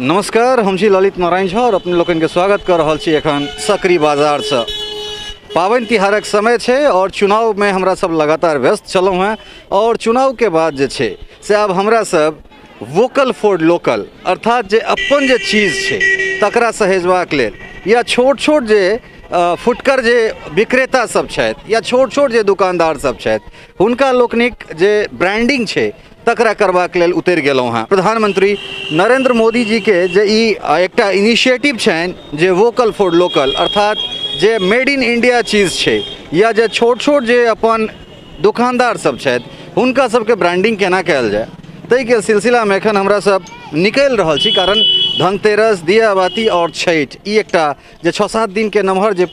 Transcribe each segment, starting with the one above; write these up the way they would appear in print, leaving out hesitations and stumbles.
नमस्कार, हम छी ललित नारायण झा और अपने लोकनिके स्वागत कऽ रहल छी एखन सकरी बाजारसँ। पाबनि तिहारक समय छै और चुनावमे हमरा सब लगातार व्यस्त छलहुँ हेँ और चुनावके बाद जे छै से आब हमरा सब वोकल फॉर लोकल, अर्थात जे अपन जे चीज छै तकरा सहेजबाक लेल या छोट छोट जे फुटकर जे विक्रेता सब छथि या छोट छोट जे दुकानदार सब छथि हुनका लोकनिक जे ब्रांडिंग छै तकरा करबाक लेल उतरि गेलहुँ हेँ। प्रधानमंत्री नरेंद्र मोदी जीके जे ई एकटा इनिशिएटिव छनि जे वोकल फॉर लोकल, अर्थात जे मेड इन इंडिया चीज छै या जे छोट छोट जे अपन दोकानदार सब छथि हुनका सबके ब्रांडिंग केना कयल जाय, ताहिके सिलसिलामे एखन हमरा सब निकलि रहल छी। कारण धनतेरस, दियाबाती आओर छठि ई एकटा जे 6-7 दिनके नमहर जे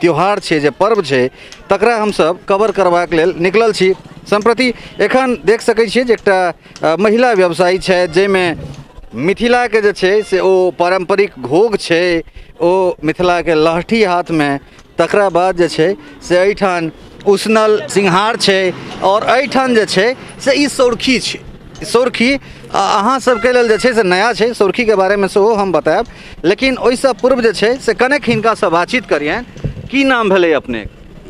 त्यौहार छै, जे पर्व छै, तकरा हमसब कवर करबाक लेल निकलल छी। सम्प्रति एखन देख सकै छियै जे एकटा महिला व्यवसायी छथि जाहिमे मिथिलाके जे छै से ओ पारम्परिक घोघ छै, ओ मिथिलाके लहठी हाथमे, तकरा बाद जे छै से एहिठाम उसनल सिंघार छै आओर एहिठाम जे छै से ई सौरखी छै। सौरखी अहाँ सबके लेल जे छै से नया छै, सौरखीके बारेमे सेहो हम बतायब, लेकिन ओहिसँ पूर्व जे छै से कनेक हिनकासँ बातचीत करियनि। की नाम भेलै अपने?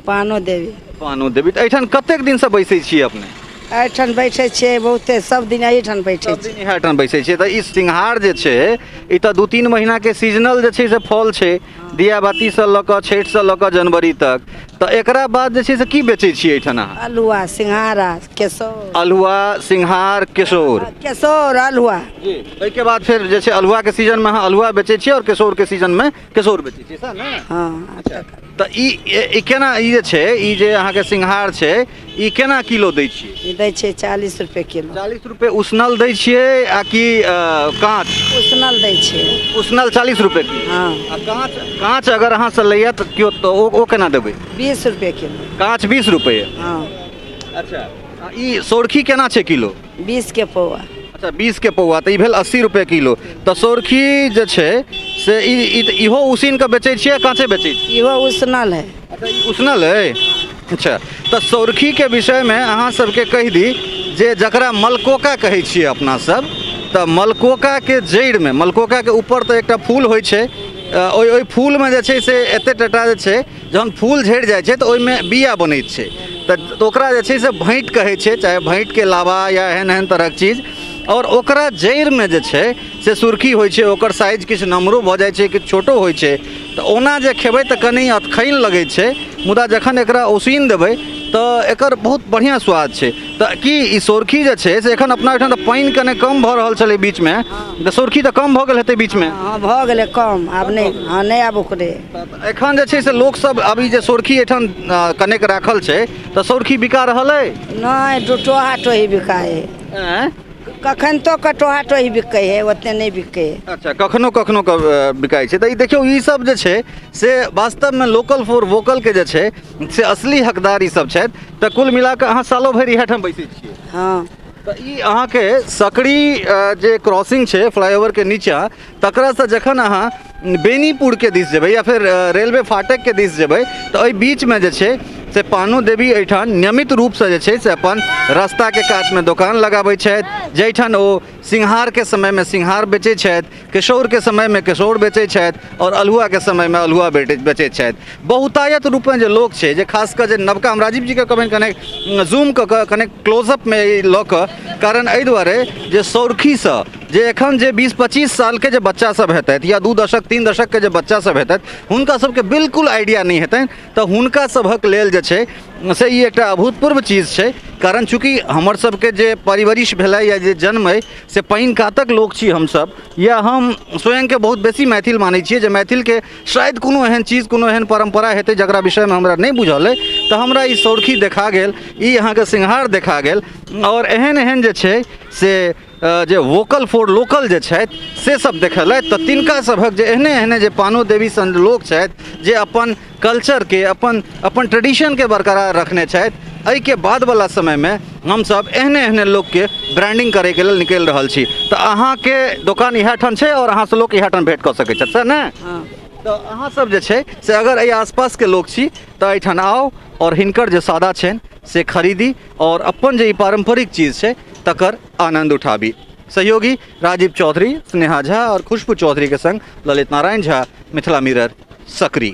पानो देवी। पानो देवी। तऽ एहिठाम कतेक दिनसँ बैसै छियै अपने? एहिठाम बैठै छियै बहुते, सब दिन एहिठाम बैठै सब दिन इएहठाम बैसै छियै। तऽ ई सिंघार जे छै ई तऽ 2-3 महीनाके सीजनल जे छै से फल छै, दियाबातीसँ लऽ कऽ छठिसँ लऽ कऽ जनवरी तक। तऽ एकरा बाद जे छै से की बेचै छियै एहिठाम अहाँ? अल्हुआ, सिंघारा, केसौर। अल्हुआ, सिंघार, केसौर। केसौर, अल्हुआ। जी। ओहिके बाद फेर जे छै अल्हुआके सीजनमे अहाँ अल्हुआ बेचै छियै आओर केसौरके सीजनमे केसौर बेचै छियै, सएह ने? हँ। अच्छा, तऽ ई ई केना ई जे छै ई जे अहाँके सिंघार छै ई केना किलो दै छियै? ई दै छियै 40 रुपए किलो। 40 रुपए उसनल दै छियै आ कि काँच? उसनल दै छियै। उसनल 40 रुपए किलो। हँ। आ काँच, काँच अगर अहाँसँ लैया तऽ केओ तऽ ओ केना देबै? 20 रुपए किलो। काँच 20 रुपए। हँ। अच्छा, आ ई सौरखी केना छै किलो? 20 के पौआ। अच्छा, 20 के पौआ, तऽ ई भेल 80 रुपए किलो। तऽ सौरखी जे छै से ई इहो उसीन कऽ बेचै छियै काँचे बेचै छियै? इहो उसनल है। अच्छा, ई उसनल है। अच्छा, तऽ सौरखीके विषयमे अहाँ सबके कहि दी जे जकरा मलकोका कहै छियै अपना सब, तऽ मलकोकाके जड़िमे, मलकोकाके ऊपर तऽ एकटा फूल होइ छै, ओहि ओहि फूलमे जे छै से एते टटा जे छै जहन फूल झड़ि जाइ छै तऽ ओहिमे बिया बनैत छै, तऽ ओकरा जे छै से भैँट कहै छै, चाहे भैँटके लावा या एहन एहन तरहक चीज। आओर ओकरा जड़िमे जे छै से सुर्खी होइ छै, ओकर साइज किछु नमहरो भऽ जाइ छै, किछु छोटो होइ छै। तऽ ओना जे खेबै तऽ कनि अतखैन लगै छै, मुदा जखन एकरा उसीन देबै तऽ एकर बहुत बढ़िआँ स्वाद छै। तऽ की ई सौरखी जे छै से एखन अपना ओहिठाम तऽ पानि कने कम भऽ रहल छलै बीचमे, तऽ सौरखी तऽ कम भऽ गेल हेतै बीचमे? हँ, भऽ गेलै कम, आब नहि, हँ, नहि आब ओकरे। एखन जे छै से लोकसब अभी जे सौरखी एहिठाम कनेक राखल छै तऽ सौरखी बिका रहल अइ? नहि, टोहा टोही बिकाइ हइ। आँय? कखन तो कटोहा टोही बिकै हइ, ओते नहि बिकै हइ। अच्छा, कखनो कखनो बिकाइ छै। तऽ ई देखियौ, ई सब जे छै से वास्तवमे लोकल फॉर वोकलके जे छै से असली हकदार ई सब छथि। तऽ कुल मिला कऽ अहाँ सालो भरि इएह ठाम बैसै छियै? हँ। तऽ ई अहाँके सकरी जे क्रॉसिंग छै फ्लाईओवरके नीचाँ, तकरासँ जखन अहाँ बेनीपुरके दिस जेबै या फेर रेलवे फाटकके दिस जेबै तऽ एहि बीचमे जे छै से पानो देवी एहिठाम नियमित रूपसँ जे छै से अपन रास्ताके कातमे दोकान लगाबै छथि, जाहिठाम ओ सिंघारके समयमे सिंघार बेचै छथि, केशौरके समयमे केशौर बेचै छथि आओर अल्हुआके समयमे अल्हुआ बेचै छथि। बहुतायत रूपमे जे लोक छै, जे खास कऽ जे नवका, हम राजीव जीके कहबनि कनेक जूम कऽ कऽ कनेक क्लोजअपमे लऽ कऽ, कारण एहि दुआरे जे सौरखीसँ जे एखन जे 20-25 सालके जे बच्चा सब हेतथि या 2 दशक 3 दशकके जे बच्चा सब हेतथि हुनका सबके बिल्कुल आइडिया नहि हेतनि, तऽ हुनका सभक लेल जे छै से ई एकटा अभूतपूर्व चीज छै। कारण चूँकि हमर सबके जे परिवरिश भेलै या जे जन्म अइ से पानि कातक लोक छी हमसब, या हम स्वयंके बहुत बेसी मैथिल मानै छियै जे मैथिलके शायद कोनो एहन चीज, कोनो एहन परम्परा हेतै जकरा विषयमे हमरा नहि बुझल अइ। तऽ हमरा ई सौरखी देखा गेल, ई अहाँके सिंघार देखा गेल आओर एहन एहन जे छै से जे वोकल फॉर लोकल जे छथि से सब देखेलथि। तऽ तिनका सभक जे एहने एहने जे पानो देवी सन लोक छथि जे अपन कल्चरके, अपन अपन ट्रेडिशनके बरकरार रखने छथि, एहिके बादवला समयमे हमसब एहने एहने लोकके ब्रांडिंग करैके लेल निकलि रहल छी। तऽ अहाँके दोकान इएह ठाम छै आओर अहाँसँ लोक इएह ठाम भेँट कऽ सकै छथि, सएह ने? हँ। तऽ अहाँसब जे छै से अगर एहि आसपासके लोक छी तऽ एहिठाम आउ आओर हिनकर जे सौदा छनि से खरीदी आओर अपन जे ई पारम्परिक चीज छै तकर आनन्द उठाबी। सहयोगी राजीव चौधरी, स्नेहा झा और खुशबू चौधरी के संग ललित नारायण झा, मिथिला मिरर, सकरी।